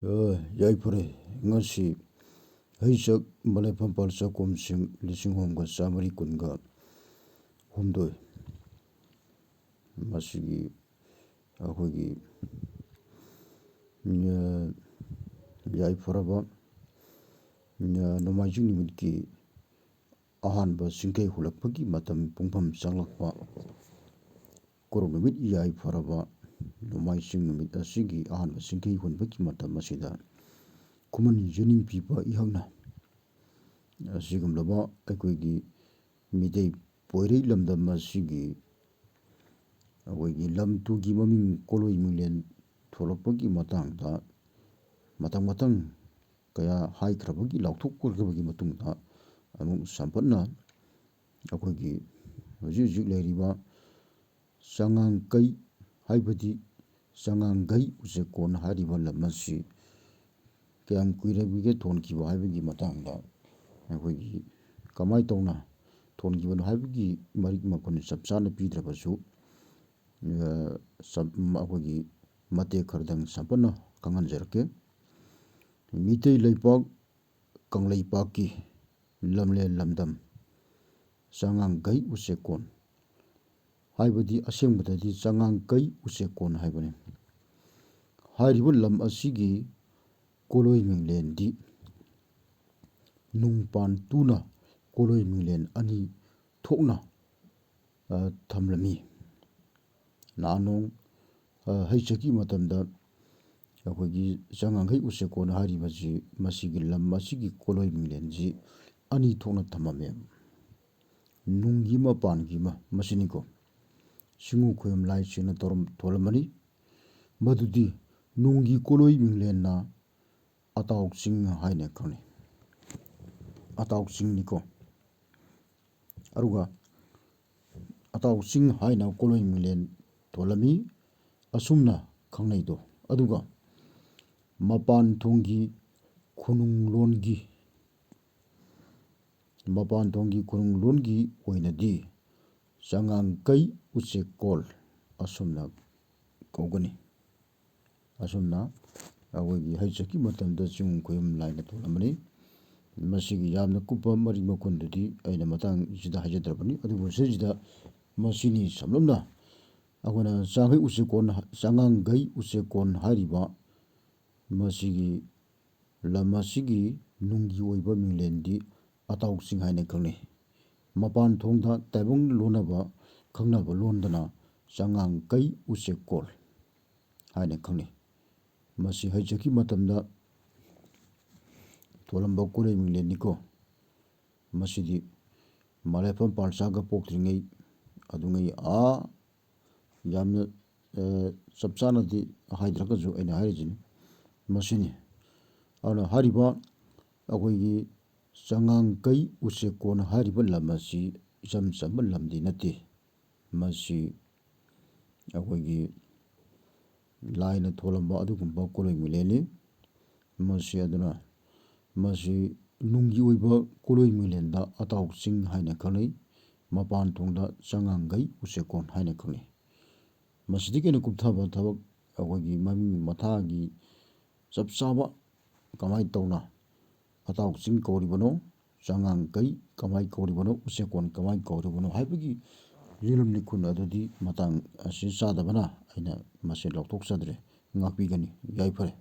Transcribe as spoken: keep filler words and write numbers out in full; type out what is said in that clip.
ꯑ, ꯌꯥꯏꯐꯔꯦ꯫ ꯉꯁꯤ ꯍꯩꯆꯛ ꯃꯂꯦꯐꯝꯄꯥꯜ ꯆꯥꯛꯈꯨꯝꯁꯤꯡ ꯂꯤꯁꯤꯡ ꯑꯍꯨꯝꯒ ꯆꯥꯃꯔꯤ ꯀꯨꯟꯒ ꯍꯨꯝꯗꯣꯏ꯫ ꯃꯁꯤꯒꯤ ꯑꯩꯈꯣꯏꯒꯤ, ꯑ, ꯌꯥꯏꯐꯔꯕ, ꯑ, ꯅꯣꯡꯃꯥꯏꯖꯤꯡ ꯅꯨꯃꯤꯠꯀꯤ ꯑꯍꯥꯟꯕ ꯆꯤꯡꯈꯩ ꯍꯨꯜꯂꯛꯄꯒꯤ ꯃꯇꯝ ꯄꯨꯡꯐꯝ ꯆꯪꯂꯛꯄ꯫ ꯀꯨꯔꯣꯛ ꯅꯨꯃꯤꯠ ꯌꯥꯏꯐꯔꯕ ꯅꯣꯡꯃꯥꯏꯖꯤꯡ ꯅꯨꯃꯤꯠ ꯑꯁꯤꯒꯤ ꯑꯍꯥꯟꯕ ꯆꯤꯡꯈꯩ ꯍꯨꯟꯕꯒꯤ ꯃꯇꯝ ꯑꯁꯤꯗ ꯈꯨꯃꯟ ꯌꯦꯅꯤꯡ ꯄꯤꯕ ꯏꯍꯛꯅ ꯑꯁꯤꯒꯨꯝꯂꯕ ꯑꯩꯈꯣꯏꯒꯤ ꯃꯤꯇꯩ ꯄꯣꯏꯔꯩ ꯂꯝꯗꯝ ꯑꯁꯤꯒꯤ ꯑꯩꯈꯣꯏꯒꯤ ꯂꯝ ꯇꯨꯒꯤ ꯃꯃꯤꯡ ꯀꯣꯂꯣꯏ ꯃꯤꯡꯂꯦꯟ ꯊꯣꯛꯂꯛꯄꯒꯤ ꯃꯇꯥꯡꯗ ꯃꯊꯪ ꯃꯊꯪ ꯀꯌꯥ ꯍꯥꯏꯈ꯭ꯔꯕꯒꯤ, ꯂꯥꯎꯊꯣꯛꯈ꯭ꯔꯕꯒꯤ ꯃꯇꯨꯡꯗ ꯑꯃꯨꯛ ꯁꯝꯄꯠꯅ ꯑꯩꯈꯣꯏꯒꯤ ꯍꯧꯖꯤꯛ ꯍꯧꯖꯤꯛ ꯂꯩꯔꯤꯕ ꯆꯉꯥꯡꯀꯩ ꯍꯥꯏꯕꯗꯤ ꯆꯉꯥꯡꯒꯩ ꯎꯆꯦꯛꯀꯣꯟ ꯍꯥꯏꯔꯤꯕ ꯂꯝ ꯑꯁꯤ ꯀꯌꯥꯝ ꯀꯨꯏꯔꯕꯒꯦ ꯊꯣꯟꯈꯤꯕ ꯍꯥꯏꯕꯒꯤ ꯃꯇꯥꯡꯗ ꯑꯩꯈꯣꯏꯒꯤ ꯀꯃꯥꯏꯅ ꯇꯧꯅ ꯊꯣꯟꯈꯤꯕꯅꯣ ꯍꯥꯏꯕꯒꯤ ꯃꯔꯤꯛ ꯃꯈꯨꯟ ꯆꯞ ꯆꯥꯅ ꯄꯤꯗ꯭ꯔꯕꯁꯨ, ꯑ, ꯆꯞ-, ꯑꯩꯈꯣꯏꯒꯤ ꯃꯇꯦꯛ ꯈꯔꯗꯪ ꯁꯝꯄꯠꯅ ꯈꯪꯍꯟꯖꯔꯛꯀꯦ꯫ ꯃꯤꯇꯩ ꯂꯩꯄꯥꯛ ꯀꯪꯂꯩꯄꯥꯛꯀꯤ ꯂꯝꯂꯦꯟ ꯂꯝꯗꯝ ꯆꯉꯥꯡꯒꯩ ꯎꯆꯦꯛꯀꯣꯟ ꯍꯥꯏꯕꯗꯤ ꯑꯁꯦꯡꯕꯗꯗꯤ ꯆꯉꯥꯡꯀꯩ ꯎꯆꯦꯛꯀꯣꯟ ꯍꯥꯏꯕꯅꯤ꯫ ꯍꯥꯏꯔꯤꯕ ꯂꯝ ꯑꯁꯤꯒꯤ ꯀꯣꯂꯣꯏ ꯃꯤꯡꯂꯦꯟꯗꯤ ꯅꯨꯡ ꯄꯥꯟ ꯇꯨꯅ ꯀꯣꯂꯣꯏ ꯃꯤꯡꯂꯦꯟ ꯑꯅꯤ ꯊꯣꯛꯅ, ꯑ, ꯊꯝꯂꯝꯃꯤ꯫ ꯅꯍꯥꯟ ꯅꯣꯡ, ꯑ, ꯍꯩ ꯆꯠꯈꯤꯕ ꯃꯇꯝꯗ ꯑꯩꯈꯣꯏꯒꯤ ꯆꯉꯥꯡꯈꯩ ꯎꯆꯦꯛꯀꯣꯟ ꯍꯥꯏꯔꯤꯕꯁꯤ ꯃꯁꯤꯒꯤ ꯂꯝ ꯑꯁꯤꯒꯤ ꯀꯣꯂꯣꯏ ꯃꯤꯡꯂꯦꯟꯁꯤ ꯑꯅꯤ ꯊꯣꯛꯅ ꯊꯝꯃꯝꯃꯦ꯫ ꯅꯨꯡꯒꯤ ꯑꯃ ꯄꯥꯟꯒꯤ ꯑꯃ ꯃꯁꯤꯅꯤꯀꯣ꯫ ꯆꯤꯡꯉꯨ ꯈꯣꯏꯕꯝ ꯂꯥꯏꯁꯦꯡꯅ ꯇꯧꯔꯝ-, ꯊꯣꯜꯂꯝꯕꯅꯤ꯫ ꯃꯗꯨꯗꯤ ꯅꯨꯡꯒꯤ ꯀꯣꯂꯣꯏ ꯃꯤꯡꯂꯦꯟꯅ ꯑꯇꯥꯎ ꯆꯤꯡ ꯍꯥꯏꯅ ꯈꯪꯅꯩ꯫ ꯑꯇꯥꯎ ꯆꯤꯡꯅꯤꯀꯣ꯫ ꯑꯗꯨꯒ ꯑꯇꯥꯎ ꯆꯤꯡ ꯍꯥꯏꯅ ꯀꯣꯂꯣꯏ ꯃꯤꯡꯂꯦꯟ ꯊꯣꯜꯂꯝꯃꯤ ꯑꯁꯨꯝꯅ ꯈꯪꯅꯩꯗꯣ꯫ ꯑꯗꯨꯒ ꯃꯄꯥꯟ ꯊꯣꯡꯒꯤ ꯈꯨꯅꯨꯡ ꯂꯣꯟꯒꯤ, ꯃꯄꯥꯟ ꯊꯣꯡꯒꯤ ꯈꯨꯅꯨꯡ ꯂꯣꯟꯒꯤ ꯑꯣꯏꯅꯗꯤ ꯆꯉꯥꯡꯀꯩ ꯎꯆꯦꯛꯀꯣꯜ ꯑꯁꯨꯝꯅ ꯀꯧꯒꯅꯤ꯫ ꯑꯁꯨꯝꯅ ꯑꯩꯈꯣꯏꯒꯤ ꯍꯩ ꯆꯠꯈꯤ ꯃꯇꯝꯗ ꯆꯤꯡ ꯈꯣꯏꯕꯨꯝ ꯂꯥꯏꯅ ꯊꯣꯜꯂꯝꯕꯅꯤ꯫ ꯃꯁꯤꯒꯤ ꯌꯥꯝꯅ ꯀꯨꯞꯄ ꯃꯔꯤ ꯃꯈꯨꯟꯗꯨꯗꯤ ꯑꯩꯅ ꯃꯇꯥꯡꯁꯤꯗ ꯍꯥꯏꯖꯗ꯭ꯔꯕꯅꯤ꯫ ꯑꯗꯨꯕꯨ ꯁꯤꯁꯤꯗ ꯃꯁꯤꯅꯤ ꯁꯝꯂꯞꯅ ꯑꯩꯈꯣꯏꯅ ꯆꯥꯡꯈꯩ ꯎꯆꯦꯛꯀꯣꯟ, ꯆꯉꯥꯡꯈꯩ ꯎꯆꯦꯛꯀꯣꯟ ꯍꯥꯏꯔꯤꯕ ꯃꯁꯤꯒꯤ ꯂꯝ ꯑꯁꯤꯒꯤ ꯅꯨꯡꯒꯤ ꯑꯣꯏꯕ ꯃꯤꯡꯂꯦꯟꯗꯤ ꯑꯇꯥꯎ ꯆꯤꯡ ꯍꯥꯏꯅ ꯈꯪꯅꯩ꯫ ꯃꯄꯥꯟ ꯊꯣꯡꯗ ꯇꯥꯏꯕꯪ ꯂꯣꯟꯅꯕ ꯈꯪꯅꯕ ꯂꯣꯟꯗꯅ ꯆꯉꯥꯡꯀꯩ ꯎꯆꯦꯛꯀꯣꯜ ꯍꯥꯏꯅ ꯈꯪꯅꯩ꯫ ꯃꯁꯤ ꯍꯩ ꯆꯠꯈꯤ ꯃꯇꯝꯗ ꯊꯣꯜꯂꯝꯕ ꯀꯣꯂꯩ ꯃꯤꯡꯂꯦꯟꯅꯤꯀꯣ꯫ ꯃꯁꯤꯗꯤ ꯃꯂꯦꯐꯝ ꯄꯥꯜꯆꯥꯒ ꯄꯣꯛꯇ꯭ꯔꯤꯉꯩ ꯑꯗꯨꯉꯩ ꯑꯥ ꯌꯥꯝꯅ, ꯑ, ꯆꯞ ꯆꯥꯅꯗꯤ ꯍꯥꯏꯗ꯭ꯔꯒꯁꯨ ꯑꯩꯅ ꯍꯥꯏꯔꯤꯁꯤꯅꯤ, ꯃꯁꯤꯅꯤ꯫ ꯑꯗꯨꯅ ꯍꯥꯏꯔꯤꯕ ꯑꯩꯈꯣꯏꯒꯤ ꯆꯉꯥꯡꯀꯩ ꯎꯆꯦꯛꯀꯣꯟ ꯍꯥꯏꯔꯤꯕ ꯂꯝ ꯑꯁꯤ ꯏꯆꯝ ꯆꯝꯕ ꯂꯝꯗꯤ ꯅꯠꯇꯦ꯫ ꯃꯁꯤ ꯑꯩꯈꯣꯏꯒꯤ ꯂꯥꯏꯅ ꯊꯣꯜꯂꯝꯕ ꯑꯗꯨꯒꯨꯝꯕ ꯀꯣꯂꯣꯏ ꯃꯤꯂꯦꯟꯅꯤ꯫ ꯃꯁꯤ ꯑꯗꯨꯅ ꯃꯁꯤ ꯅꯨꯡꯒꯤ ꯑꯣꯏꯕ ꯀꯣꯂꯣꯏ ꯃꯤꯂꯦꯟꯗ ꯑꯇꯥꯎ ꯆꯤꯡ ꯍꯥꯏꯅ ꯈꯪꯅꯩ꯫ ꯃꯄꯥꯟ ꯊꯣꯡꯗ ꯆꯉꯥꯡꯒꯩ ꯎꯆꯦꯛꯀꯣꯟ ꯍꯥꯏꯅ ꯈꯪꯅꯩ꯫ ꯃꯁꯤꯗꯒꯤ ꯍꯦꯟꯅ ꯀꯨꯞꯊꯕ ꯊꯕꯛ ꯑꯩꯈꯣꯏꯒꯤ ꯃꯃꯤꯡ ꯃꯊꯥꯒꯤ ꯆꯞ ꯆꯥꯕ ꯀꯃꯥꯏꯅ ꯇꯧꯅ ꯑꯇꯥꯎ ꯆꯤꯡ ꯀꯧꯔꯤꯕꯅꯣ, ꯆꯉꯥꯡꯀꯩ ꯀꯃꯥꯏ ꯀꯧꯔꯤꯕꯅꯣ, ꯎꯆꯦꯛꯀꯣꯟ ꯀꯃꯥꯏ ꯀꯧꯔꯤꯕꯅꯣ ꯍꯥꯏꯕꯒꯤ ꯌꯦꯂꯨꯝ ꯂꯤꯈꯨꯟ ꯑꯗꯨꯗꯤ ꯃꯇꯥꯡ ꯑꯁꯤ ꯆꯥꯗꯕꯅ ꯑꯩꯅ ꯃꯁꯤ ꯂꯧꯊꯣꯛꯆꯗ꯭ꯔꯦ꯫ ꯉꯥꯛꯄꯤꯒꯅꯤ꯫ ꯌꯥꯏꯐꯔꯦ꯫